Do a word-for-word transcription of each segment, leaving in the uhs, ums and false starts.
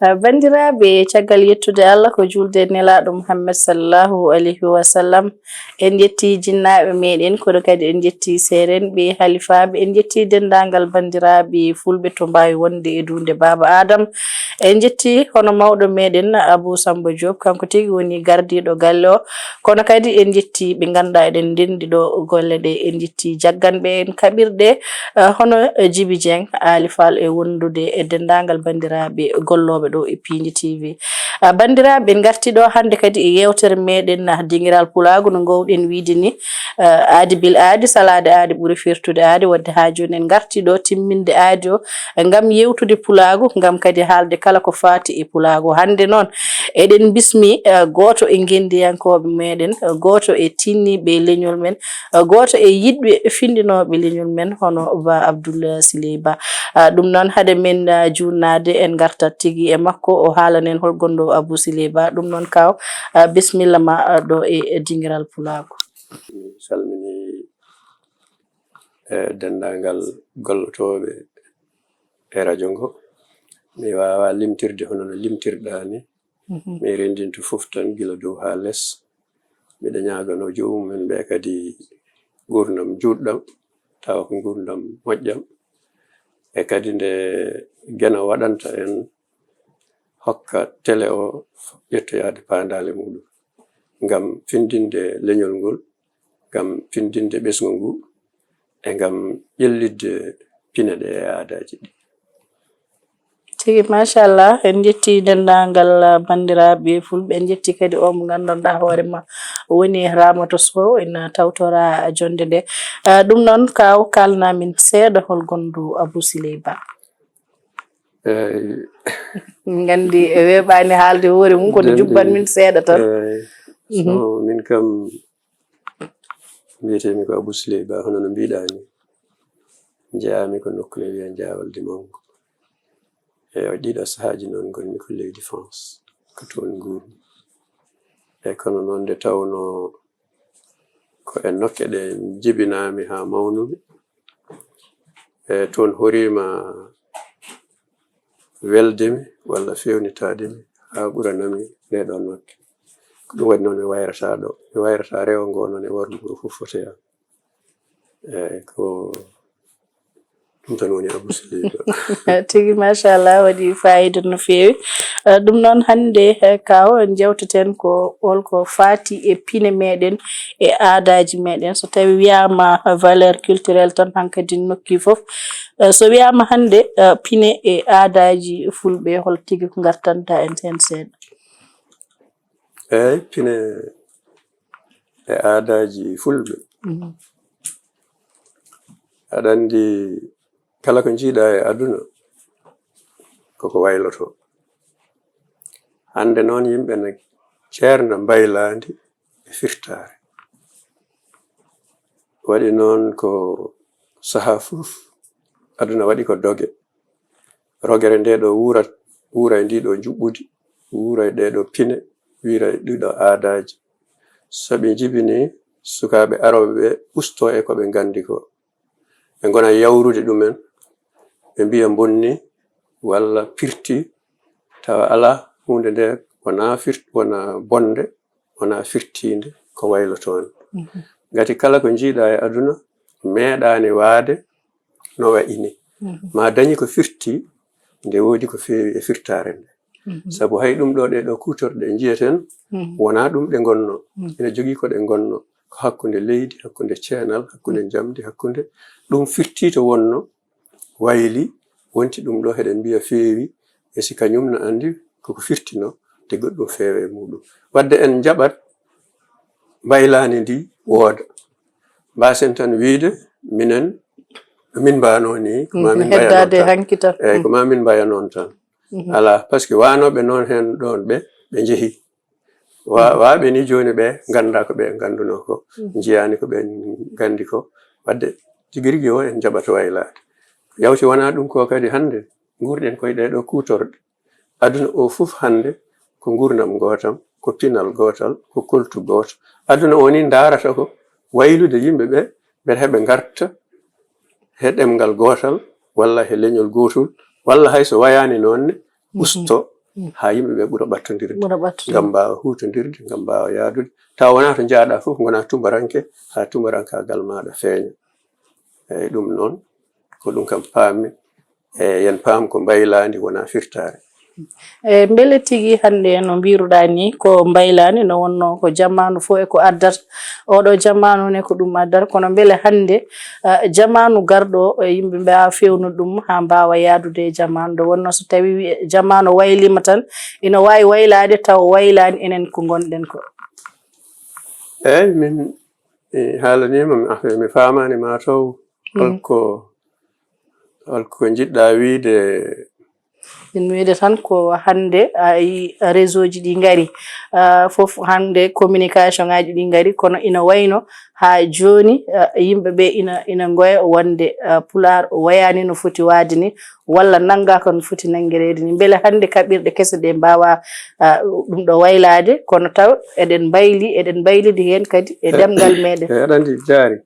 Ah, banndiraaɓe, caggal yettude Allah ko juulde e Nelaaɗo Muhammad sallallahu alayhi wa sallam, en njetti jinnaaɓe meɗen, kono kadi en njetti seerenɓe, halifaaɓe, en njetti denndaangal banndiraaɓe fulɓe to mbaawi wonde e duunde Baaba Adam. En njetti hono mawɗo meɗen Abou Samba Diop, kanko tigi woni gardiiɗo galle o, kono kadi en njetti ɓe ngannduɗaa eɗen ndenndi ɗo golle ɗe, en njetti jagganɓe en kaɓirɗe, eh, hono, eh, Djiby Dieng, Aly Fall e wondude e denndaangal banndiraaɓe gollooɓe ɗo e Piindi T V. Ah, banndiraaɓe, en ngarti ɗo hannde kadi e yeewtere meɗen, ah, dingiral pulaagu no ngoowɗen wiide ni, eh, aadi bil aadi, salaade aadi ɓuri firtude aadi, wadde haa jooni en ngarti ɗo timminde aadi o, eh, ngam yeewtude pulaagu, ngam kadi haalde kala ko faati e pulaagu. Hannde noon, eɗen bismi, eh, gooto e ngenndiyankooɓe meɗen, eh, gooto e tinniiɓe leñol men, eh, gooto e yiɗɓe findinooɓe leñol men, hono Ba Abdoul Siley Ba. Ah, ɗum noon, hade men, ah, juunnaade, en ngartat tigi e makko, o haalan en hol gonɗo Abou Siley Ba. Ɗum noon, kaaw, ah, bisimilla ma, ah, ɗo e, e dingiral pulaagu. Mi salmini, eh, denndaangal gollotooɓe e rajo ngo. Mi waawaa limtirde hono no limtirɗaa ni. Mhm. Mi renndinto fof tan gila dow haa les. Miɗo ñaaganoo joomum en ɓe kadi nguurndam njuutɗam, tawa ko nguurndam moƴƴam. E kadi nde Geno waɗanta en, hokka tele o ƴettoyaade paandaale muɗum ngam findinde leñol ngol, ngam findinde ɓesngu ngu, e ngam ƴellitde pine ɗe e aadaaji ɗi. Tigi, machallah, en njetti denndaangal, ah, banndiraaɓe fulɓe, en njetti kadi o mo nganndanɗaa hoore ma woni Ramata Sow, ina tawtora jonnde nde. Ah, ɗum noon, kaaw, kaalnaa min seeɗa hol gonɗo Abou Siley Ba. Eey. Nganndi e weeɓaani haalde hoore mum, kono jubban min seeɗa tan. Eey. Mhm. So min kam, mbiyetee-mi ko Abou Siley Ba, hono no mbiɗaa ni. Njeyaa-mi ko nokku ne wiyee Njaawal Dimango. E ɗiɗo sahaaji noon ngon-mi ko leydi France, ko toon nguur-mi. E kono noon nde tawnoo ko e nokke ɗe njibinaa-mi haa mawnu-mi, e toon horiima welde mi walla feewnitaade mi haa ɓurana mi ɗee ɗoo nokke. Ko ɗum waɗi noon mi wayrataa ɗo. Mi wayrataa rewo ngoo noon e worgo ngoo fof foti e am. Eey, ko ɗum tan woni Abou Siley Ba. Tigi, machallah, waɗi fayida no feewi. Eh, ɗum noon, hannde, eh, kaaw, en njewteten ko hol ko faati e pine meɗen e aadaaji meɗen. So tawi wiyaama valeur culturelle tan, hankadi nokki fof. Eh, so wiyaama hannde, eh, pine e aadaaji fulɓe, hol tigi ko ngartanta en heen seeɗa? Eey, pine e aadaaji fulɓe. Mhm. Aɗa anndi, kala ko njiiɗaa e aduna, koko waylotoo. Hannde noon, yimɓe na ceerna mbaylaandi e firtaare. Waɗi noon ko sahaa fof, aduna waɗi ko doge. Rogere nde ɗo wuurat, wuura e ndi ɗo njuɓɓudi, wuura e ɗee ɗo pine, wuura e ɗii ɗo aadaaji. So ɓe njibini sukaaɓe arooɓe ɓe, ustoo e ko ɓe nganndi ko. Ɓe ngona yawrude ɗumen, ɓe mbiya bonni walla pirti, tawa alaa, huunde nde wonaa firt-, wonaa bonde, wonaa firtiinde, ko waylotoonde. Mhm. Ngati kala ko njiiɗaa e aduna, meeɗaani waade no wayi ni. Mhm. Ma dañi ko firti, nde woodi ko feewi e firtaare nde. Mhm. Sabu hay ɗum ɗo, ɗee ɗo kuutorɗe njiyeten, mhm, wonaa ɗum ɗe ngonno. Mhm. Ina jogii ko ɗe ngonno. Ko hakkunde leydi, hakkunde ceenal, hakkunde njamndi, hakkunde ɗum firti to wonno, wayli, wonti ɗum ɗo, heɗen mbiya feewi, e si kañum na anndi koko firtino, te goɗɗum feewa e muɗum. Wadde en njaɓat mbaylaani ndi wooda. Mbasen tan wiide minen, min mbaano ni, ko ma min mbaya noon heddaade tan. Hanki tan. Eey, ko ma min mbaya noon tan. Mhm. Alaa, parce que waanooɓe noon heen ɗoon ɓe, ɓe njehi. Wa-, mhm, waaɓe ni jooni ɓe nganndaa ko ɓe nganndunoo ko, mhm, njiyaani ko ɓe nganndi ko. Wadde tigi rigi o en njaɓat waylaade. Yawti wonaa ɗum ko kadi hannde nguurɗen koye ɗee ɗo kuutorɗe. Aduna o fof hannde ko nguurndam gootam, ko pinal gootal, ko koltu gooto. Aduna o ni ndaarata ko waylude yimɓe ɓe, mbele heɓe ngarta he ɗemngal gootal, walla he leñol gootol, walla hay so wayaani noon ne, mhm, usto haa yimɓe ɓe ɓura ɓattondirde, ɓura ɓattondirde. Ngam mbaawa huutondirde, ngam mbaawa yaadude. Tawa wonaa to njaaɗaa fof, ngonaa tumaranke, haa tumarankaagal maaɗa feeña. Eeyi, ɗum noon, ko ɗum kam paammi. E yen paam ko mbaylaandi, wonaa firtaare. E mbele tigi hannde no mbiruɗaa ni ko mbaylaandi, no wonno ko jamaanu fof e ko addata. Oɗo jamaanu ne ko ɗum addata, kono mbele hannde, ah, jamaanu garɗo, e yimɓe mbaawa fewnude ɗum haa mbaawa yaadude e jamaanu? Nde wonno so tawi wi-, jamaanu waylima tan, ina waawi waylaade taw waylaani enen ko ngonɗen ko. Eeyi, min, mi haalaniima, mi, affaire, mi faamaani ma taw holko, holko njiɗɗaa wiide. Min wiide tan ko hannde a yi réseau ji ɗi ngari, ah, fof hannde communication ngaji ɗi ngari, kono ina wayno haa jooni, ah, yimɓe ɓe ina, ina ngoya wonde, ah, Pulaar o wayaani no foti waade ni, walla nanngaa ko no foti nanngireede ni. Mbele hannde kaɓirɗe kese ɗe mbaawa, ah, ɗum ɗo waylaade, kono taw eɗen mbayli, eɗen mbaylidi heen kadi e ɗemngal meɗen. Eeyi, aɗa anndi, Jaari,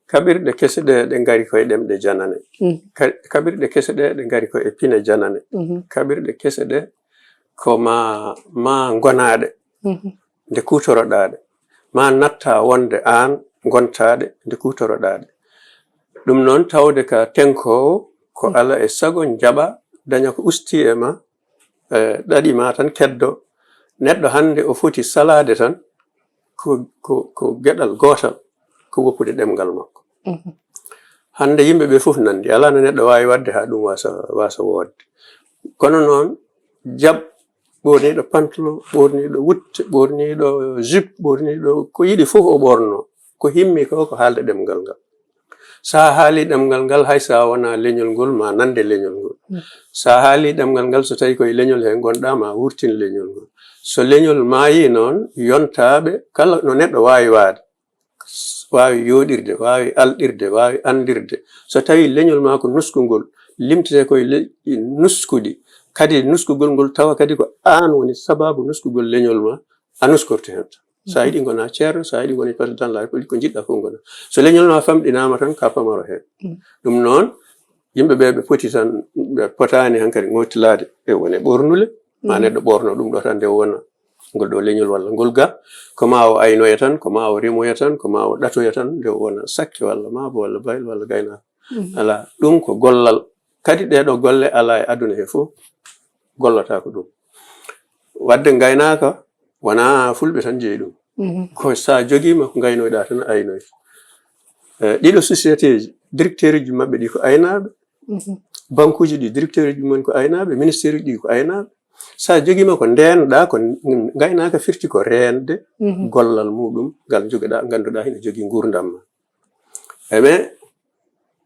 kaɓirɗe kese ɗe, ɗe ngari koye ɗemɗe janane. Mm. Ka-, kaɓirɗe kese ɗe, ɗe ngari koye pine janane. Mhm. Kaɓirɗe kese ɗe ko ma, ma ngonaaɗe, mhm, nde kuutoroɗaa ɗe, ma nattaa wonde aan ngontaaɗe nde kuutoroɗaa ɗe. Ɗum noon, tawde ka tenkoowo, ko, mm, ala e sago njaɓa daña ko usti e ma, eh, ɗaɗi ma tan keddo. Neɗɗo hannde o foti salaade tan ko, ko, ko geɗal gootal, ko woppude ɗemngal makko. Mhm. Hannde yimɓe ɓe fof nanndi, alaa no neɗɗo waawi waɗde haa ɗum waasa, waasa woodde. Kono noon, jaɓ ɓoorniiɗo pantalon, ɓoorniiɗo wutte, ɓoorniiɗo jupe, ɓoorniiɗo ko yiɗi fof o ɓoorno. Ko himmi ko, ko haalde ɗemngal ngal. So a haalii ɗemngal ngal, hay so a wonaa leñol ngol, ma nande leñol ngol. Mm. So a haalii ɗemngal ngal, so tawii ko e leñol he ngonɗaa, ma wurtin leñol ngol. So leñol maayii noon, yontaaɓe, kala no neɗɗo waawi waade, waawi yooɗirde, waawi alɗirde, waawi anndirde. So tawii leñol ma ko nuskungol, limtetee ko e le-, nuskuɗi. Kadi nuskugol ngol tawa kadi ko aan woni sabaabu nuskugol leñol ma, a nuskorto heen. So a yiɗi ngonaa ceerno, so a yiɗi ngonaa président de la République, ko njiɗɗaa fof ngonaa. So leñol ma famɗinaama tan, ka pamaro heen. Mm. Ɗum noon, yimɓe ɓe, ɓe poti tan, ɓe potaani hankadi ŋoottilaade e wone ɓoornule, ma, mm, neɗɗo ɓoorno ɗum ɗo tan nde wona ngol ɗo leñol walla ngol ga. Ko ma o aynoya tan, ko ma o remoya tan, ko ma o ɗatoya tan nde wona sakke walla maabo walla baylo walla gaynaako. Mm. Alaa, ɗum ko gollal. Kadi ɗee ɗoo golle alaa e aduna he fof gollataako ɗum. Waɗde ngaynaaka wonaa fulɓe tan njeyi ɗum. Mhm. Ko so a jogiima ko ngaynoyɗaa tan a aynoyta. Eh, ɗiɗo société ji, directeur uji maɓɓe ɗi ko aynaaɓe. Mhm. Banque uji ɗi, directeur uji mum ko aynaaɓe, ministère uji ɗi ko aynaaɓe. So a jogiima ko ndeenɗaa, ko ngaynaaka firti ko reende, mhm, gollal muɗum ngal njogiɗaa, ngannduɗaa hino jogii nguurndam ma. E mais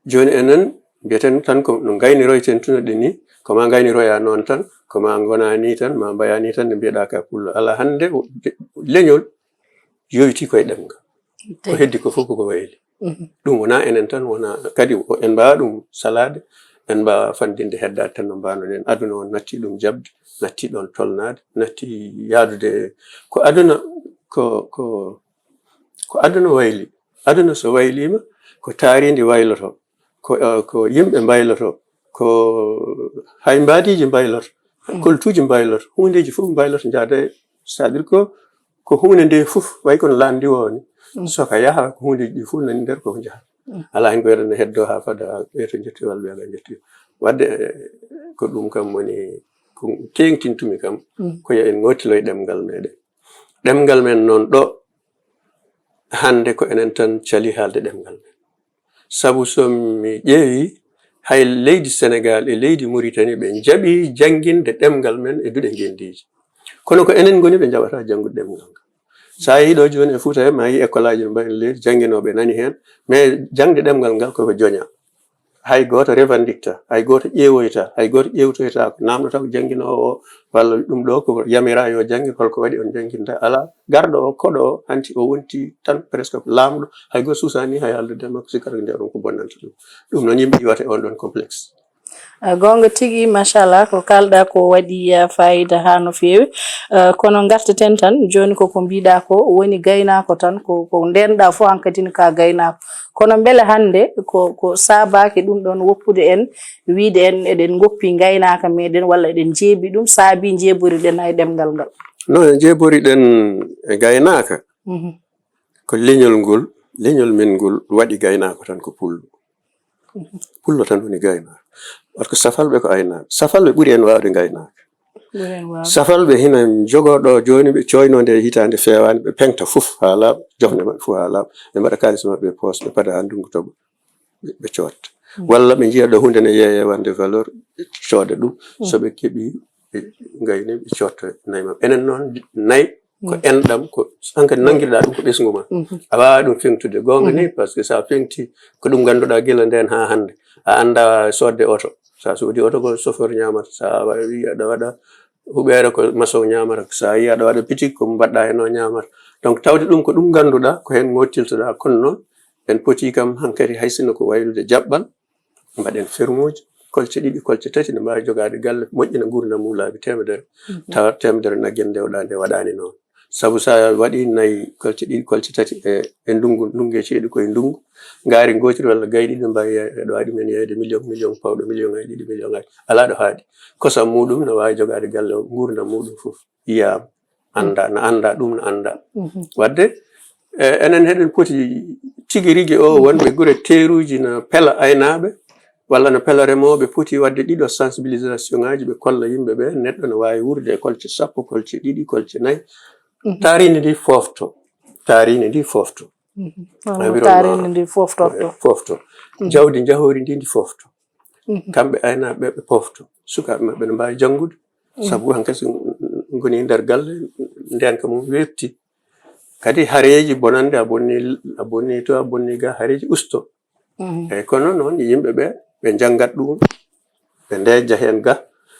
jooni enen mbiyeten tan ko no ngayniroyten tun ɗi ni, ko ma ngayniroya noon tan, ko ma ngona ni tan, ma mbaya ni tan, nde mbiyeɗaa ka pullo. Alaa, hannde o, leñol yowitii koye ɗemngal. Ko heddi ko fof koko wayli. Mhm. Ɗum wonaa enen tan, wonaa kadi o, en mbaawa ɗum salaade, en mbaawa fanndinde heddaade tan no mbaawno-ɗen. Aduna on natti ɗum jaɓde, natti ɗoon tolnaade, natti yaadude. Ko aduna, ko, ko, ko aduna wayli. Aduna so wayliima, ko taariindi wayloto, ko, eh, ko yimɓe mbayloto, ko hay mbaadiiji mbayloto, mm, koltuuji mbayloto, huundeeji fof mbayloto, njaada e, c'est-à-dire que ko huunde nde fof, way kono laamndi o ni. Mm. So ka yaha, ko huundeeji ɗi fof nani nder ko njaha. Mm. Alaa heen ko wiyata ne heddoo haa fada, ɓee to njetti walla ɓee ɓe njetti. Waɗde, eh, ko ɗum kam woni ko teeŋtintumi kam, mm, ko yo en ŋoottiloy ɗemngal meɗen. Ɗemngal men noon ɗo, hannde ko enen tan cali haalde ɗemngal men. Sabu so mi ƴeewi, hay leydi Senegaal e leydi Muritani, ɓe njaɓi jannginde ɗemngal men e duɗe ngenndiiji. Kono ko enen ngoni ɓe njaɓata janngude ɗemngal ngal. So a yii ɗo jooni e Fuuta he, ma yii école aji no mbayi no leeri, jannginooɓe nani heen, mais jaŋde ɗemngal ngal koko joña. Hay gooto revandikta, hay gooto ƴeewoyta, hay gooto ƴeewtoytaako. Naamndotaako jannginoowo o, walla ɗum ɗo ko yamiraa yo jannge, holko waɗi on jannginta? Alaa. Garɗo o, koɗo o, hanti o wonti tan presque ko laamɗo, hay gooto suusaani hay haaldude e makko, sikkata ko nde ɗum ko bonnanta ɗum. Ɗum noon yimɓe iwata e on ɗon complexe. Eh, goonga tigi, machallah, ko kaalɗaa ko waɗi, eh, faayiida haa no feewi. Eh, kono ngarteten tan, jooni ko, ko mbiɗaa ko woni gaynaako tan, ko, ko ndenɗaa fof hankadi ne ka gaynaako. Kono mbele hannde ko, ko saabaaki ɗum ɗoon woppude en, wiyde en eɗen ngoppi ngaynaaka meɗen walla eɗen njeebi ɗum, saabi njeeboriɗen hay ɗemngal ngal? No, en njeeboriɗen e gaynaaka. Mhm. Ko leñol ngol, leñol men ngol waɗi gaynaako tan ko pullo. Pullo tan woni gaynaako. Par ce que safalɓe ko aynaaɓe. Safalɓe ɓuri en waawde gaynaaka. Ɓuri en waawde. Safalɓe hina njogoo ɗo jooni, ɓe cooynoo nde hitaande feewaani, ɓe peŋta fof haa laaɓa, jofne maɓɓe fof haa laaɓa. Ɓe mbaɗa kaalis maɓɓe e poos, ɓe pada haa ndunngu toɓo, ɓe, ɓe cootta. Mm. Walla ɓe njiya ɗo huunde ne yeeyee waɗde valeur, ɓe cooda ɗum. Mm. So ɓe keɓii, ɓe ngayni, ɓe cootta nayi maɓɓe. Enen noon, nayi ko enɗam, ko hankadi nanngirɗaa ɗum ko ɓesngu ma. Mhm. A waawaa ɗum feŋtude. Goonga ni, par ce que so a feŋti ko ɗum ngannduɗaa gila ndeen haa hannde. A anndaa soodde oto. So a soodi oto ko chauffeur ñaamata. So a wa-, wi aɗa waɗa huɓeere ko maçon ñaamata. So a yi aɗa waɗa bitik ko mbaɗɗaa heen o ñaamata. Donc tawde ɗum ko ɗum ngannduɗaa ko heen ngottiltoɗaa. Kono noon en poti kam hankadi hay sinno ko waylude jaɓɓal, mbaɗen fermuuji, kolce ɗiɗi, kolce tati, ne mbaawi jogaade galle, moƴƴina nguurndam mum laabi teemedere. Mhm. Tawa teemedere nagge ndewɗaa nde waɗaani noon. Sabu so a waɗii nayi, kolce ɗiɗi, kolce tati e, e ndunngu, ndunngu e ceeɗu ko e ndunngu, ngaari ngootiri walla gaye ɗiɗi ne mbaawi ye-, eɗo waɗi men yeeyde million, million pawɗo, million ngaji ɗiɗi, million ngaji. Alaa ɗo haaɗi. Kosam muɗum ne waawi jogaade galle o, nguurndam muɗum fof. Yiyaama. Annda, na annda, ɗum na annda. Mhm. Wadde, e, enen heɗen poti tigi rigi o wonɓe gure teeruuji na pela aynaaɓe, walla na pela remooɓe, poti waɗde ɗiɗo sensibilisation ngaji, ɓe kolla yimɓe ɓe, neɗɗo na waawi wuurde e kolce sappo, kolce ɗiɗi, kolce nayi. Mhm. Taariindi ndi foofto. Taariindi ndi foofto. Mhm. Environnement. Taariindi ndi fooftorto. E, foofto. Mhm. Jawdi njahoori ndi, ndi foofto. Mhm. Kamɓe aynaaɓe ɓe, ɓe pofto. Sukaaɓe maɓɓe ne mbaawi janngude. Mhm. Sabu hankadi so ngoni nder galle, ndeenka mum weeɓti. Kadi hareeji bonande a bonni, a bonni to, a bonni ga, hareeji usto. Mhm. Eyyi, kono noon yimɓe ɓe, ɓe njanngat ɗum, ɓe ndejja heen ga,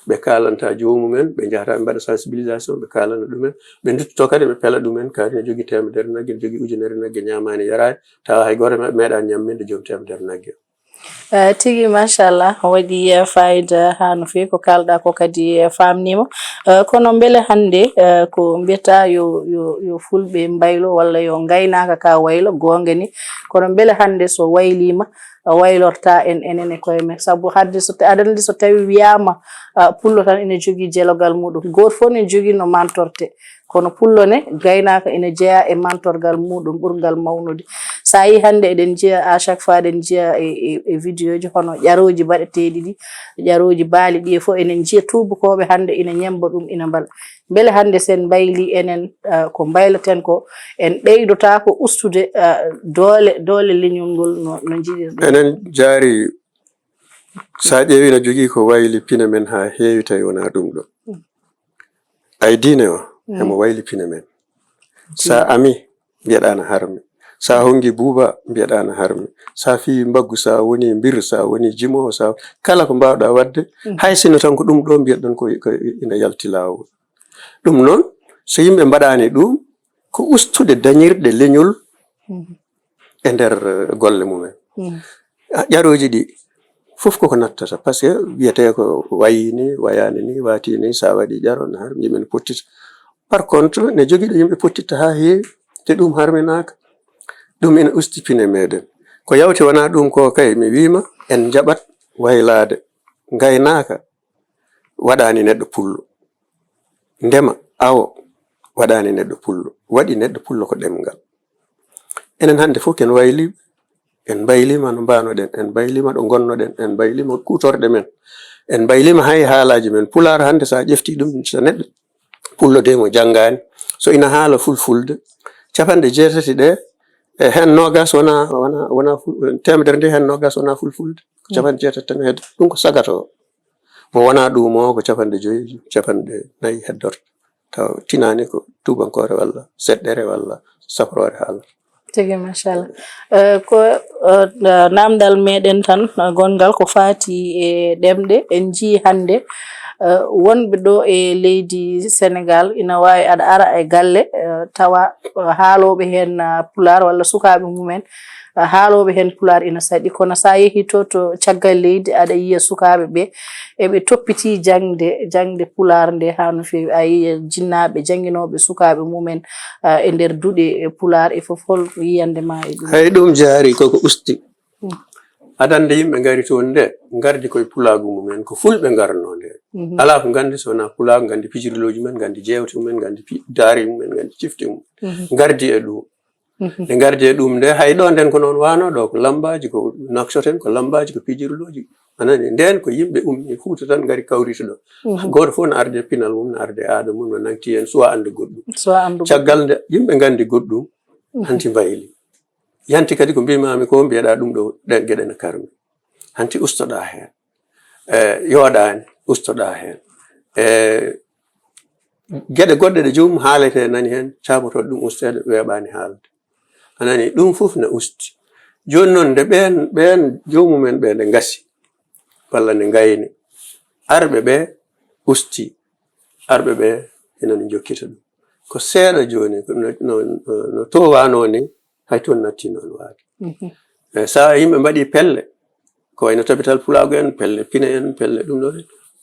ɓe kaalanta joomum en, ɓe njahata ɓe mbaɗa sensibilisation, ɓe kaalana ɗumen, ɓe nduttoto kadi ɓe pela ɗumen, kaari ne jogii teemedere nagge, ne jogii ujunere nagge, ñaamaani yaraani, tawa hay gooto me-, meeɗaani ñamminde joom teemedere nagge. Eh, tigi, machallah, waɗi, eh, fayida haa no feewi ko kaalɗaa ko kadi, eh, faamniima. Eh, kono mbele hannde, eh, ko mbiyata yo, yo, yo fulɓe mbaylo walla yo ngaynaaka ka waylo, goonga ni. Kono mbele hannde so wayliima, eh, waylorta en enen e koye men. Sabu hadde so ta-, aɗa anndi so tawi wiyaama, eh, pullo tan ina jogii jelogal muɗum. Gooto fof ne jogii no mantorte. Kono pullo ne, gaynaaka ina jeyaa e mantorgal muɗum ɓurngal mawnude. So a yii hannde eɗen njiya, à chaque fois eɗen njiya e, e, e vidéo ji hono ƴarooji mbaɗeteeɗi ɗi, ƴarooji baali ɗi e fof, enen njiya tuubakooɓe hannde ina ñemmba ɗum, ina mbala. Mbele hannde so en mbaylii enen, ah, ko mbaylaten ko, en ɓeydotaako ustude, ah, doole, doole leñol ngol no, no njiɗirɗen? Enen jaari, so a ƴeewi, no jogii ko wayli pine men haa heewi, tawi wonaa ɗum ɗo. Mm. Ay diine o, mm, emo wayli pine men. Sa ami, mbiyeɗaa na harmi. Sa honngi buuba, mbiyeɗaa na harmi. Sa fiyi mbaggu, sa woni mbir, sa woni jimo, sa kala ko mbaawɗaa waɗde, mm, hay sinno tan ko ɗum ɗo mbiyeɗon ko, ko ina yalti laawol. Ɗum noon, so yimɓe mbaɗaani ɗum, ko ustude dañirɗe leñol, mm, e nder, eh, golle mumen. Mm. Ah, ƴarooji ɗi fof koko nattata, par ce que wiyetee ko wayi ni, wayaani ni, waati ni, sa waɗi ƴaro, na har yimɓe ne pottita. Par contre, ne jogii ɗo yimɓe pottitta haa heewi, te ɗum harminaaka. Ɗum ina usti pine meɗen. Ko yawti wonaa ɗum ko kay, mi wiima en njaɓat waylaade. Ngaynaaka waɗaani neɗɗo pullo. Ndema, awo, waɗaani neɗɗo pullo. Waɗi neɗɗo pullo ko ɗemngal. Enen hannde fof ken wayliiɓe, en mbayliima no mbaanoɗen, en mbayliima ɗo ngonnoɗen, en mbayliima kuutorɗe men, en mbayliima hay haalaaji men. Pulaar hannde, so a ƴeftii ɗum, so neɗɗo pullo de mo janngaani, so ina haala fulfulde, capanɗe jeetati ɗe, e heen noogaas wonaa, wonaa, wonaa ful-, teemedere nde heen noogaas wonaa fulfulde. Ko capanɗe jeetati tan e hedde. Ɗum ko sagato. Mo wonaa ɗum o ko capanɗe joyi, capanɗe nayi heddorto. Taw tinaani ko tuubankoore walla seɗɗere walla safroore haalata. Tigi, machallah. Eh, ko, eh, na-, naamndal meɗen tan, eh, gonngal ko faati e ɗemɗe. En njii hannde, Eh, wonɓe ɗo e leydi Senegal ina waawi aɗa ara e galle, eh, tawa, eh, haalooɓe heen, ah, Pulaar walla sukaaɓe mumen, eh, haalooɓe heen Pulaar ina saɗi. Kono so a yehii to, to caggal leydi, aɗa yiya sukaaɓe ɓe, eɓe toppiti jaŋde, jaŋde Pulaar nde haa no feewi. A yiya jinnaaɓe jannginooɓe sukaaɓe mumen, eh, e nder duɗe, eh, Pulaar e fof. Hol yiyannde ma e ɗum? Hay ɗum jaari koko usti. Mm. Adannde yimɓe ngari toon nde, ngardi koye pulaagu mumen, ko fulɓe ngarnoo nde. Mhm. Alaa ko nganndi so wonaa pulaagu, nganndi pijirlooji mumen, nganndi jeewte mumen, nganndi pi-, daari mumen, nganndi cifte mumen. Mhm. Ngardi e ɗum. Mhm. Nde ngardi e ɗum nde, hay ɗo nden ko noon waano ɗo, ko lammbaaji, ko naksoten, ko lammbaaji, ko pijirlooji. A nani, nden ko yimɓe ummi Fuuta tan ngari kawriti ɗo. Mhm. Gooto fof no arde pinal mum, no arde aada mum, no nangti heen, suwa annde goɗɗum. Suwa annde goɗɗum. Caggal nde yimɓe nganndi goɗɗum, mhm, hanti mbayli. Yanti kadi ko mbiimaami ko, mbiyeɗaa ɗum ɗo, ɗen geɗe ne karmi. Hanti ustoɗaa heen. E, yooɗaani, ustoɗaa heen. E, geɗe goɗɗe ɗe joomum haalete nani heen, caabotoo ɗum usteede, weeɓaani haalde. A nani, ɗum fof ne usti. Jooni noon, nde ɓeen, ɓeen joomumen ɓe nde ngasi, walla nde ngayni, arɓe ɓe usti, arɓe ɓe ina njokkita ɗum. Ko seeɗa jooni, ko no, no, no, no toowaanoo ni, hay toon natti noon waade. Mhm. E, so yimɓe mbaɗi pelle, ko wayno tabital pulaagu en, pelle pine en, pelle ɗum ɗo,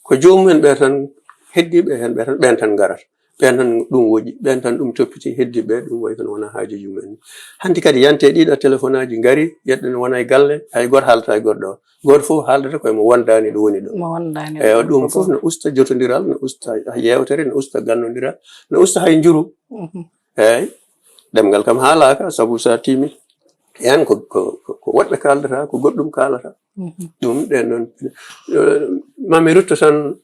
ko joomum en ɓe tan, heddiiɓe heen ɓe tan, ɓeen tan ngarata. Ɓeen tan ɗum woƴi, ɓeen tan ɗum toppiti, heddiiɓe ɗum wayi kono wonaa haaju yummen. Hanti kadi yante ɗiɗo telefonaaji ngari, yeɗɗen wona e galle, hay gooto haalata e goɗɗo. Gooto fof haaldata koye mo wondaani ɗo woni ɗo. Mo wondaani ɗo. Eewa, ɗum fof no usta jotondiral, no usta yeewtere, no usta gannondiral, no usta hay njuru. Mhm. Eeyi, ɗemngal kam haalaaka, sabu so a tiimi heen ko, ko, ko, ko woɗɓe kaaldata, ko goɗɗum kaalata. Mhm. Ɗum ɗen ɗon, eh, mami rutto tan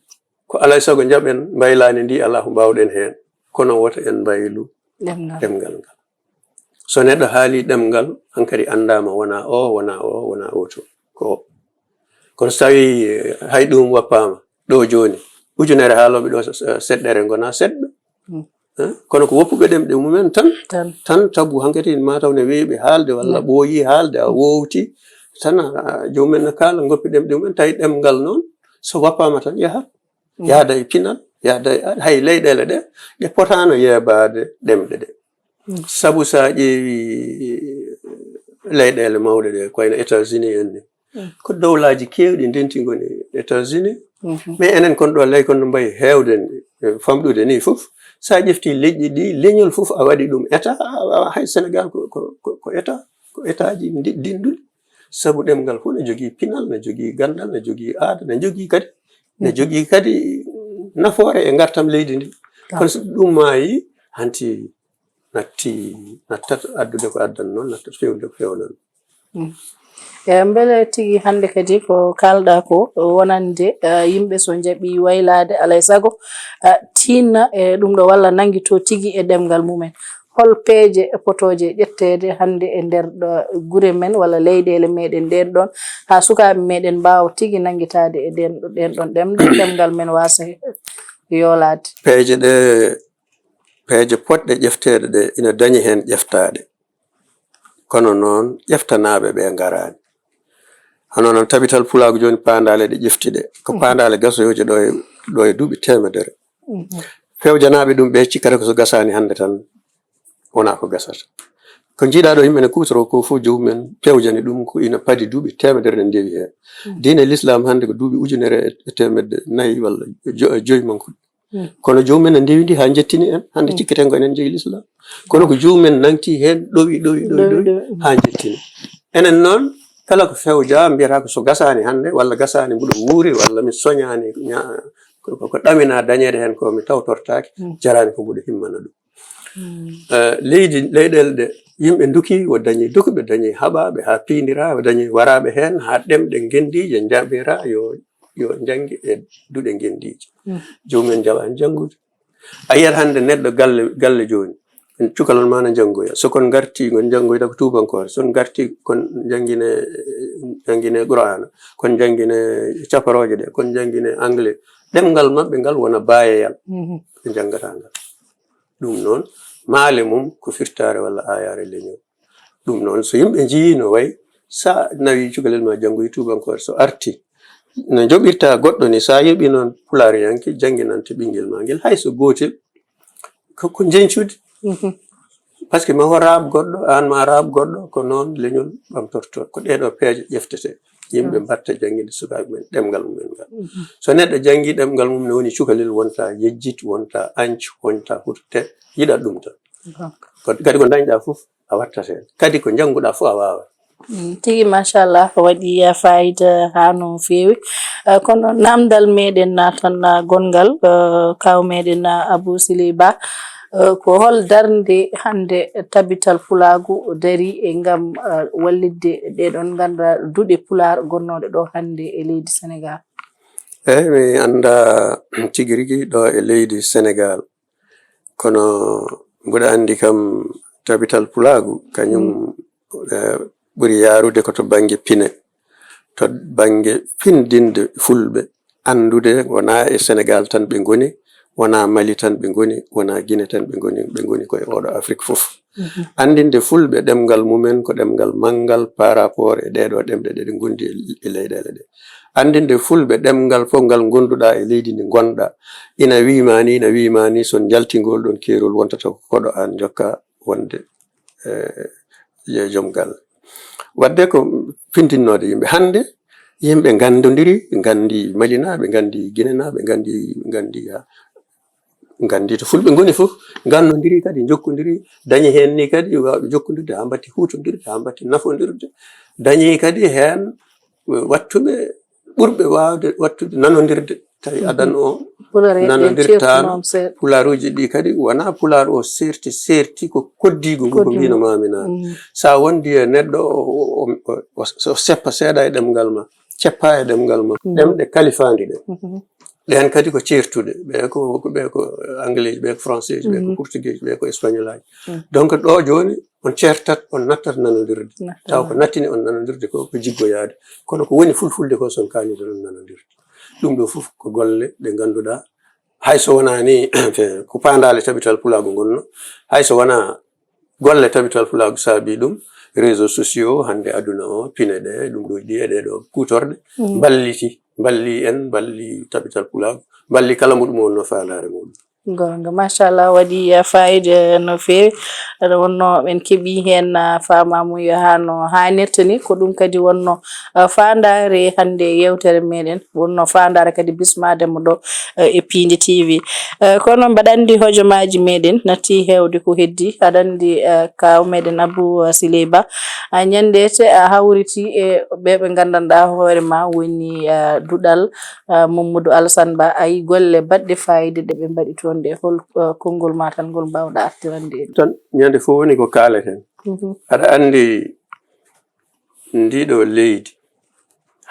ko alaa e sago njaɓen mbaylaani ndi, alaa ko mbaawɗen heen. Kono wota en mbaylu ɗemngal. Ɗemngal ngal. So neɗɗo haali ɗemngal, hankadi anndaama wona o, wona o, wona o to, ko o. Kono so tawi, eh, hay ɗum woppaama, ɗo jooni, ujunere haalooɓe ɗo, eh, seɗɗere ngona seɗɗa. Mm. Eh, kono ko woppuɓe ɗemɗe mumen tan, tan, tan tabu hankadi ma taw ne weeɓi haalde walla ɓooyi haalde, a woowti tan, a, a, jomumen ne kaala, ngoppi ɗemɗe mumen, tawi ɗemngal noon, so woppaama tan yaha. Mm. Yahda e pinal, yahda e, hay leyɗeele ɗe, ɗe potaano yeebaade ɗemɗe ɗe. Mm. Sabu so a ƴeewi leyɗeele mawɗe ɗe, ko wayno États-Unis en ni, mm, ko dowlaaji keewɗi ndenti ngoni États-Unis. Mhm. Mais enen kon ɗo ley kon no mbayi heewde ni, e famɗude ni fof. So a ƴefti leƴƴi ɗi, leñol fof a waɗi ɗum état, a, a, hay Sénégal ko, ko, ko, ko état, ko état ji ndi-, dinduɗi. Sabu ɗemngal fof ne jogii pinal, ne jogii ganndal, ne jogii aada, ne jogii kadi, ne, mhm, jogii kadi nafoore e ngartam leydi ndi. Ka. Kono so ɗum maayi, hanti natti, nattat addude ko addan noon, nattat fewnude ko fewnan. Mm. E, mbele tigi hannde kadi ko kaalɗaa ko wonande, e, yimɓe so njaɓi waylaade alay sago, e, tiinna e ɗum ɗo walla nanngito tigi e ɗemngal mumen. Hol peeje potooje ƴetteede hannde e nder ɗo gure men walla leyɗeele meɗen ɗen ɗon, haa sukaaɓe meɗen mbaawa tigi nanngitaade e ɗen, ɗen ɗon ɗemɗe, ɗemngal men waasa yoolaade? Peeje ɗe, peeje potɗe ƴefteede ɗe ina dañi heen ƴeftaade. Kono noon, ƴeftanaaɓe ɓe ngaraani. Hono noon, tabital pulaagu jooni, paandaale ɗe ƴefti ɗe, ko, mhm, paandaale gasoyooje ɗo e, ɗo e duuɓi teemedere. Mhm. Fewjanaaɓe ɗum ɓe cikkata ko so gasaani hannde tan, wonaa ko gasata. Ko njiiɗaa ɗo yimɓe ne kuutoroo ko fof, jomumen pewjani ɗum ko ina padi duuɓi teemedere ne ndewi heen. Mhm. Diine Lislaam hannde ko duuɓi ujunere e teemedde nayi walla jo-, joyi mankuɗi. Mm. Kono jomumen ne ndewindi haa njettini en. Hannde, mm, cikketen ko enen njeyi Lislaam. Kono ko jomumen nangti heen, ɗowi, ɗowi, ɗowi, ɗowi, ɗowi, ɗowi, mm, haa njettini. Enen noon, kala ko fewja, mbiyata ko so gasaani hannde, walla gasaani mbuɗo wuuri, walla mi soñaani, ña-, ko, ko, ko ɗamina dañeede heen ko mi tawtortaaki, mm, jaraani ko mbuɗo himmana ɗum. Mm. Eh, leydi, leyɗeele ɗe, yimɓe nduki, wo dañi dukuɓe, dañi haɓaaɓe, haa piindira, wo dañi waraaɓe heen, haa ɗemɗe ngenndiije njaɓira, yo yo njannge e duɗe ngenndiije. Mm. Jomumen njaɓaani janngude. A yiyat hannde neɗɗo galle, galle jooni, en cukalon ma na njanngoya. So kon ngarti, ngon njanngoyta ko tuubankoore. So on ngarti, kon njanngine, njanngine Qur'aana, kon njanngine caparooje ɗe, kon njanngine anglais. Ɗemngal maɓɓe ngal wona baayeyal. Mhm. Ɓe njanngataa ngal. Ɗum noon, maale mum ko firtaare walla aayaare leñol. Ɗum noon, so yimɓe njiyii no wayi, so a nawii cukalel ma janngoyi tuubankoore, so arti, no joɓirta goɗɗo ni, sa yoɓi noon pulaariyanke jannginante ɓinngel ma ngel, hay so gootel, ko, ko njeñcude. Mhm. Parce que ma o raab goɗɗo, aan ma raab goɗɗo, ko noon leñol ɓamtorto. Ko ɗee ɗoo peeje ƴeftete. Yimɓe mbaɗta jannginde sukaaɓe men ɗemngal mumen ngal. Mhm. So neɗɗo janngi ɗemngal mum ne woni cukalel, wonta yejjit, wonta añcu, wonta hutte, yiɗat ɗum tan. Ko, kadi ko ndañɗa fof, a wattat heen. Kadi ko njannguɗa fof a waawat. Mm, tigi, machallah, waɗi, eh, fayida haa no feewi. Eh, kono namdal meɗen na tan, eh, gonngal, eh, kaw meɗen, eh, Abou Siley Ba, eh, ko hol darnde hannde Tabital Pulaagu dari e ngam, eh, wallitde ɗee ɗoon ngannduɗaa duɗe Pulaar gonnooɗe ɗo hannde e leydi Senegaal? Eey, mi annda tigi rigi ɗo e leydi Senegaal. Kono mbuɗa anndi kam, Tabital Pulaagu, kañum, eh, ɓuri yaarude ko to bannge pine. To bannge findinde Fulɓe, anndude wonaa e Senegaal tan ɓe ngoni, wonaa Mali tan ɓe ngoni, wonaa Gine tan ɓe ngoni, ɓe ngoni ko e ooɗo Afrik fof. Mhm. Anndinde Fulɓe ɗemngal mumen ko ɗemngal manngal par rapport e ɗee ɗoo ɗemɗe ɗe ɗe ngondi e, e leyɗeele ɗe. Anndinde Fulɓe ɗemngal fof ngal ngonduɗa e leydi ndi ngonɗa. Ina wii ma ni, ina wii ma ni, so njaltingol ɗon keerol wontata ko koɗo aan njokka wonde, eh, yo joom galle. Waɗde ko findinnoode yimɓe. Hannde yimɓe nganndondiri, nganndi Malinaaɓe, nganndi Ginenaaɓe, nganndi, nganndi, ah, nganndi to Fulɓe ngoni fof, nganndondiri kadi, njokkondiri, dañi heen ni kadi waawɓe jokkondirde haa mbatti huutondirde, haa mbatti nafondirde. Dañi kadi heen wattuɓe ɓurɓe waawde wattude nanondirde. Tawi adan o Pulaar en nanondirtaano, ceertunoom seeɗa. Pulaaruuji ɗi kadi wonaa Pulaar o seerti, seerti ko koddiigu ngu, ko Koddiigu. Mbino maami naan. Mm. Sa wondi e neɗɗo o, o, o, o, o seppa seeɗa e ɗemngal ma, ceppa e ɗemngal ma. Mm. Ɗemɗe kalifaandi ɗe. Mhm. Ɗeen kadi ko ceertuɗe. Ɓe ko, ko, ɓe ko Anglais, ɓe ko Français, ɓe ko Mhm. Portugais, ɓe ko Espagnol aji. Mm. Donc ɗo jooni on ceertat, on nattat nanondirde. Nattat Taw ko nanondirde. Nattini on nanondirde ko, ko jiggoyaade. Kono ko woni fulfulde ko son kaani tan on nanondirde. Ɗum ɗo fof ko golle ɗe ngannduɗaa, hay so wonaa ni, ko paandaale Tabital Pulaagu ngonno, hay so wonaa golle Tabital Pulaagu saabii ɗum, réseaux sociaux, hannde aduna o, pine ɗe, ɗum ɗo ɗi e ɗee ɗo kuutorɗe, Mm. mballiti, mballi en, mballi Tabital Pulaagu, mballi kala mo ɗum wonno faandaare muɗum. Goonga, machallah, waɗi, eh, fayida no feewi. Aɗa wonno en keɓi heen, ah, faamaamuya haa no haanirta ni. Ko ɗum kadi wonno, ah, faandaare hannde yewtere meɗen. Wonno faandaare kadi bismaade mo ɗo, eh, e Piindi T V. Eh, kono mbaɗa anndi hojomaaji meɗen natti heewde ko heddi. Aɗa anndi, eh, kaw meɗen Abou, eh, Siley Ba. A ñande te a hawriti e ɓe ɓe nganndanɗaa hoore ma woni, eh, duɗal, eh, Mamadou Alassane Ba. A yi golle baɗɗe fayida ɗe ɓe mbaɗi toon ɗe. Hol, eh, konngol ma tan ngol mbaawɗa artirande en? Tan ñande fof woni ko kaaleten. Mhm. Aɗa anndi ndiɗo leydi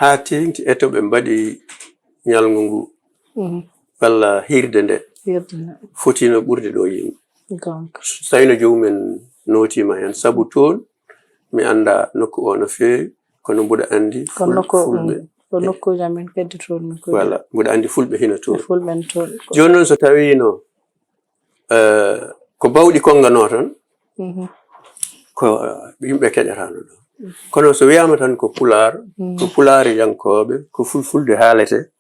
haa teeŋti e to ɓe mbaɗi ñalngu ngu Mhm. walla hiirde nde Hiirde nde. Fotino ɓurde ɗo yimɓe. Goonga. So tawino jomumen nootiima heen, sabu toon mi annda nokku o no feewi, kono mbuɗa anndi Ko ful-, nokku, fulɓe. Mm, ko nokkuuji amen kadi toon min kadi. Voilà, mbuɗa anndi fulɓe hino toon. Fulɓe no toon. Jooni noon so tawiino, eh, ko bawɗi konnganoo tan, Mhm. ko, eh, yimɓe keƴataano ɗo. Mhm. Kono so wiyaama tan ko Pulaar, Mm. ko Pulaariyankooɓe, ko fulfulde haalete,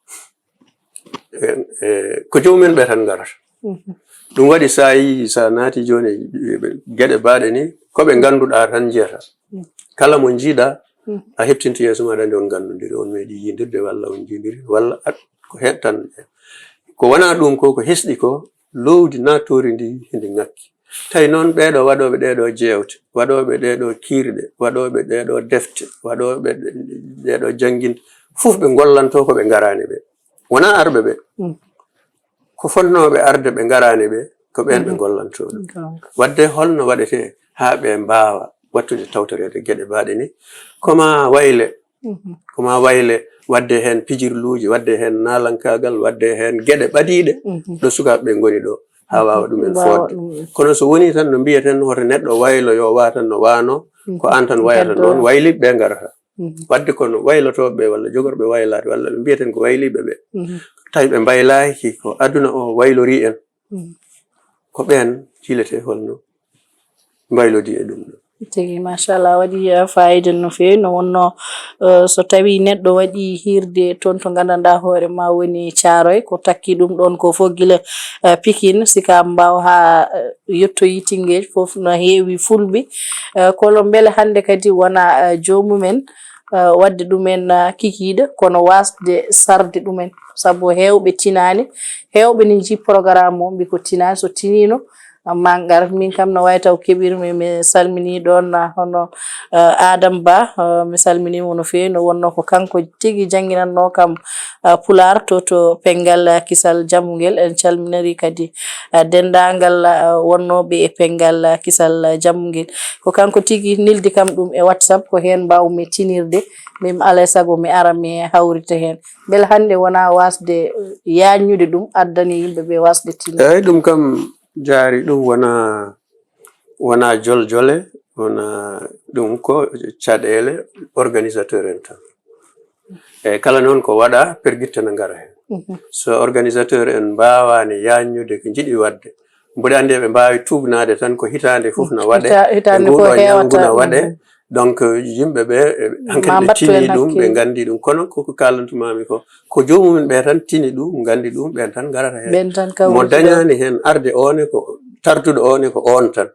e, e, ko jomumen ɓe tan ngarata. Mhm. Ɗum waɗi sa yi, sa naati jooni e geɗe baaɗe ni, ko ɓe ngannduɗaa tan njiyata. Mhm. Kala mo njiiɗa, Mhm. a heɓtinta yeeso maɗa nde on nganndondiri, on meeɗi yindirde walla on njiidiri, walla at-, ko heɗtan. Ko wonaa ɗum ko, ko hesɗi ko, lowdi naatoori ndi, hindi ŋakki. Tawi noon ɓeeɗo waɗooɓe ɗeeɗo jeewte, waɗooɓe ɗeeɗo kiirɗe, waɗooɓe ɗeeɗo defte, waɗooɓe ɗe-, ɗeeɗo jannginde, fof ɓe ngollanto ko ɓe ngaraani ɓe. Wonaa arɓe ɓe. Mm. Ko fotnooɓe arde ɓe ngaraani ɓe, ko ɓeen ɓe Mhm. ngollanto ɗum. Goonga. Waɗde holno waɗetee haa ɓe mbaawa wattude tawtoreede geɗe baaɗe ni? Ko ma wayle, Mhm. ko ma wayle waɗde heen pijirluuji, waɗde heen naalankaagal, waɗde heen geɗe ɓadiiɗe Mhm. ɗo sukaaɓe ɓe ngoni ɗo, haa waawa ɗum en Waawa foodde. ɗum en. Kono so woni tan no mbiyeten hoto neɗɗo waylo yo waa tan no waano, ko Mhm. aan tan wayata Gaddo noon, wayliiɓe ɓe ngarata. Mhm. Waɗde kono waylotooɓe ɓe walla jogorɓe waylaade walla ɓe mbiyeten ko wayliiɓe ɓe. Mhm. Tawi ɓe mbaylaaki ko aduna o waylorii en. Mhm. Ko ɓeen ciletee holno mbaylodii e ɗum ɗo. Tigi, machallah, waɗi, eh, fayida no feewi. No wonno, eh, so tawi neɗɗo waɗi hirde toon to nganndanɗaa hoore ma woni Caaroy, ko takki ɗum ɗoon ko fof gila, eh, Pikin, Sika Mbaaw haa, eh, yettoyi Tinngeej, fof no heewi fulɓe. Eh, kono mbele hannde kadi wona, eh, joomumen, eh, waɗde ɗumen, eh, kikiiɗe, kono waasde sarde ɗumen. Sabu heewɓe tinaani, heewɓe ne njii programme o, mbi ko tinaani, so tiniino, ma ngar. Min kam no wayi taw keɓirmi, mi salmini ɗoon, ah, hono, ah, Adam Ba, ah, mi salminii mo no feewi. No wonno ko kanko tigi jannginannoo kam, ah, Pulaar to, to Penngal, ah, Kisal Jammungel. En calminiri kadi, ah, denndaangal, ah, wonnooɓe e Penngal, ah, Kisal, ah, Jammungel. Ko kanko tigi neldi kam ɗum e WhatsApp, ko heen mbaawmi tinirde. Min alaa e sago mi ara mi hawrita heen. Mbele hannde wonaa waasde, eh, yaajnude ɗum, addani yimɓe ɓe waasde tinirde? Eeyi, ɗum kam Jaari, ɗum wona, wona joljole, wona, ɗum ko caɗeele organisateur en tan. Eeyi, kala noon ko waɗa, pergitte na ngara heen. Mhm. So organisateur en mbaawaani yaajnude ko njiɗi waɗde, mboɗo anndi eɓe mbaawi tuugnaade tan ko hitaande fof na waɗe, hita-, hitaande e nguun fof ɗoo ñalngu na heewata. Waɗe. Mhm. Donc, yimɓe ɓe, eh, hankadi ɓe mbattu heen tinii ɗum, ɓe hakkille. Nganndi ɗum. Kono ko ko kaalantumaami ko, ko joomumen ɓe tan tini ɗum, nganndi ɗum, ɓeen tan ngarata heen. Ɓeen tan kawriti ɗo. Mo dañaani heen arde o ne ko tarduɗo o ne ko oon tan.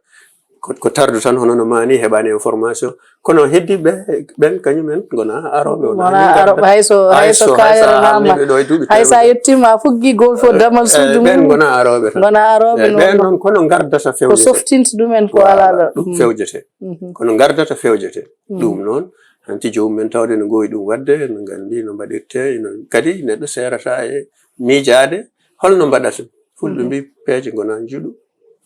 Ko, ko tardu tan hono no maani heɓaani information. Kono heddiiɓe ɓeen kañumen ngona arooɓe, wona Ngona yimɓe arooɓe, hay so, hay hay so so, hay so a kaaliranaama, haalniiɓe ɗo e duuɓi hay so a teemedde. Yettiima a fuggii gol fof Eh, damal eh, suudu ɓeen mum. Ngona arooɓe tan. Ngona arooɓe Eh, noon. Ɓeen noon kono ngardata Ko fewjete. Softinta ɗumen ko Voilà, alaa ɗo. Ɗum Mm. Fewjete. Mhm. Kono ngardata fewjete. Mm. Ɗum noon, hanti joomum en tawde no goowi ɗum waɗde, no nganndi no mbaɗirtee, no, kadi neɗɗo seerata e miijaade holno mbaɗata. Fulɓe Mhm. mbi peeje ngona njuɗu,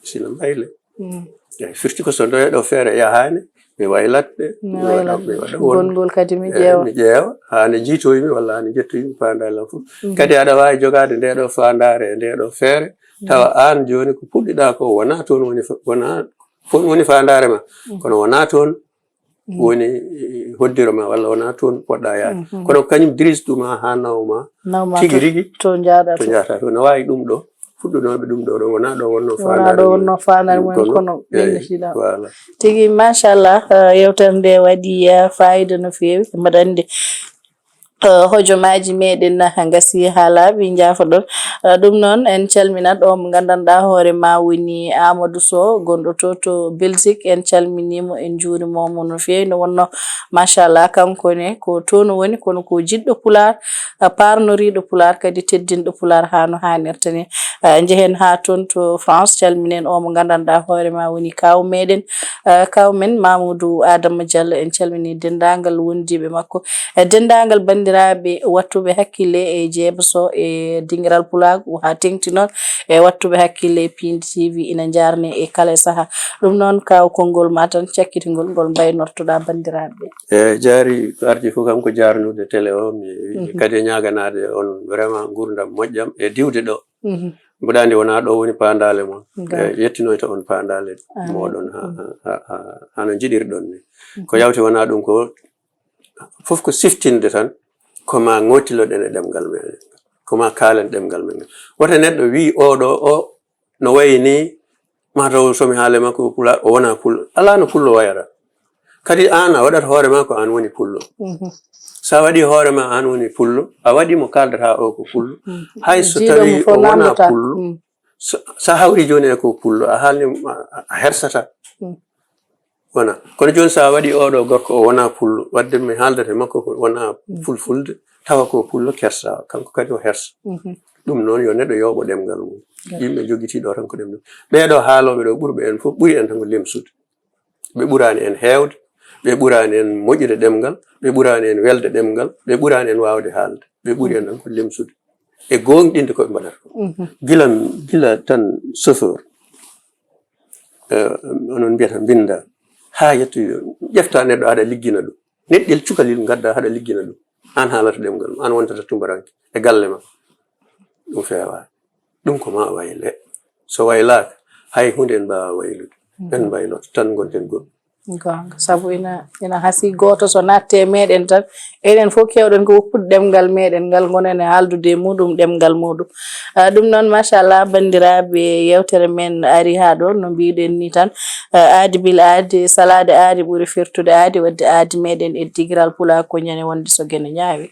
sina mbayle. Mm. Eeyi, firti ko so ndeeɗo feere yahaani, mi waylat ɗe, Mi mi waɗa, waylat mi waɗa ɗe. Wonde. Gonngol kadi mi Eeyi, ƴeewa. Mi ƴeewa, haa nde njiitoyi mi walla haa nde njettoyi mi faandaale am fof. Mhm. Kadi aɗa waawi jogaade ndeeɗo faandaare e ndeeɗo feere, Mhm. tawa aan jooni ko puɗɗiɗaa ko wonaa toon woni fa-, wonaa toon woni faandaare ma, Mhm. kono wonaa toon Mhm. woni, eh, hoddiro ma walla wonaa toon poɗɗaa yaade. Mhm. Kono ko kañum dirise ɗum haa nawa ma Nawa ma tigi to, rigi to njahɗa to to. Njahata to. No waawi ɗum ɗo, fuɗɗunooɓe ɗum ɗo, ɗo wonaa ɗo wonno Wonaa faandaare ɗo mum. Wonno faandaare mum, Kono, kono eeyi, ɓennitiiɗa. Voilà. Tigi, machallah, eh, yewtere nde waɗi, eh, fayida no feewi. Mbaɗa anndi, eh, hojomaaji meɗen, eh, ngasi haa laaɓi, njaafoɗon. Eh, ɗum noon, en calminat o mo nganndanɗaa hoore ma woni Amadou Sow, gonɗo to, to Belgique. En calminii mo, en njuuriima mo no feewi. No wonno, machallah, kanko ne ko toon woni, kono ko jiɗɗo Pulaar, eh, paarnoriiɗo Pulaar, kadi teddinɗo Pulaar haa no haanirta ni. Eh, njehen haa toon to France, calminen o mo nganndanɗaa hoore ma woni kaaw meɗen, eh, kaaw men Mamoudou Adama Diallo. En calminii denndaangal wondiiɓe makko, e denndaangal banndiraaɓe waɗtuɓe hakkille e Jeebaso e dingiral Pulaagu haa teeŋti noon e waɗtuɓe hakkille e Piindi T V ina njaarne e kala e sahaa. Ɗum noon, kaaw, konngol ma tan cakkitingol ngol mbaynortoɗaa banndiraaɓe ɓe. Eeyi, Jaari, ko arti fof kam ko jaarnude télé o, mi Mhm. kadi e ñaaganaade on vraiment nguurndam moƴƴam e diwde ɗo. Mhm. Mboɗo anndi wonaa ɗo woni paandaale mon. Ga. E yettinoyta on paandaale Amiin. Mooɗon ha, Mhm. ha, ha, ha, hano njiɗirɗon ni. Ko Mhm. yawti wonaa ɗum ko fof ko siftinde tan, ko ma ngootiloɗen e ɗemngal men, ko ma kaalen ɗemngal men ngal. Wota neɗɗo wii oɗo o no wayi ni, mataw so mi haale makko ko Pulaar, o wonaa Pullo. Alaa no Pullo wayata. Kadi aan a waɗat hoore ma ko aan woni Pullo. Mhm. So a waɗi hoore ma aan woni Pullo, a waɗi mo kaaldata o ko Pullo. Mhm. Hay so Jiiɗo tawi mo fof o wonaa namndata. Pullo, Mm. so, so a hawri jooni e ko Pullo, a haalni mo, a, a hersata. Mm. Wona. Kono jooni so a waɗi oɗo gorko, o wonaa Pullo. Waɗde mi haaldata e makko ko wonaa Mm. Fulfulde, tawa ko Pullo kersa, kanko kadi o hersa. Mhm. Ɗum noon yo neɗɗo yooɓo ɗemngal mum. Ga. Yimɓe jogitii ɗo tan ko ɗemɗum. Ɓeeɗo haalooɓe ɗo ɓurɓe en fof, ɓuri en tan ko lemsude. Ɓe ɓuraani en heewde, ɓe ɓuraani en moƴƴude ɗemngal, ɓe ɓuraani en welde ɗemngal, ɓe ɓuraani en waawde haalde. Ɓe ɓuri en tan ko lemsude e gooŋɗinde ko ɓe mbaɗata ko. Mhm. Gila, gila tan chauffeur, eh, onon mbiyata mbinnda, haa yettoyo, ƴefta neɗɗo aɗa liggina ɗum. Neɗɗel cukalel ngadda haɗa liggina ɗum. Aan haalata ɗemngal ma, aan wontata tubaranke e galle ma. Ɗum feewaani. Ɗum ko ma wayle. So waylaaka, hay huunde en mbaawa waylude. Mhm. En mbayloto tan ngonten goɗɗum. Goonga, sabu ina ina hasii gooto so naatti e meeɗen tan, enen fof keewɗen ko woppude ɗemngal meeɗen ngal, ngonen e haaldude e muɗum ɗemngal muɗum. Ah, ɗum noon, machallah, banndiraaɓe, yeewtere men ari haa ɗo, no mbiiɗen ni tan, ah, aadi bil aadi, salaade aadi ɓuri firtude aadi, waɗde aadi meeɗen e digiral Pulaar ko ñande wonde so gene ñaawi.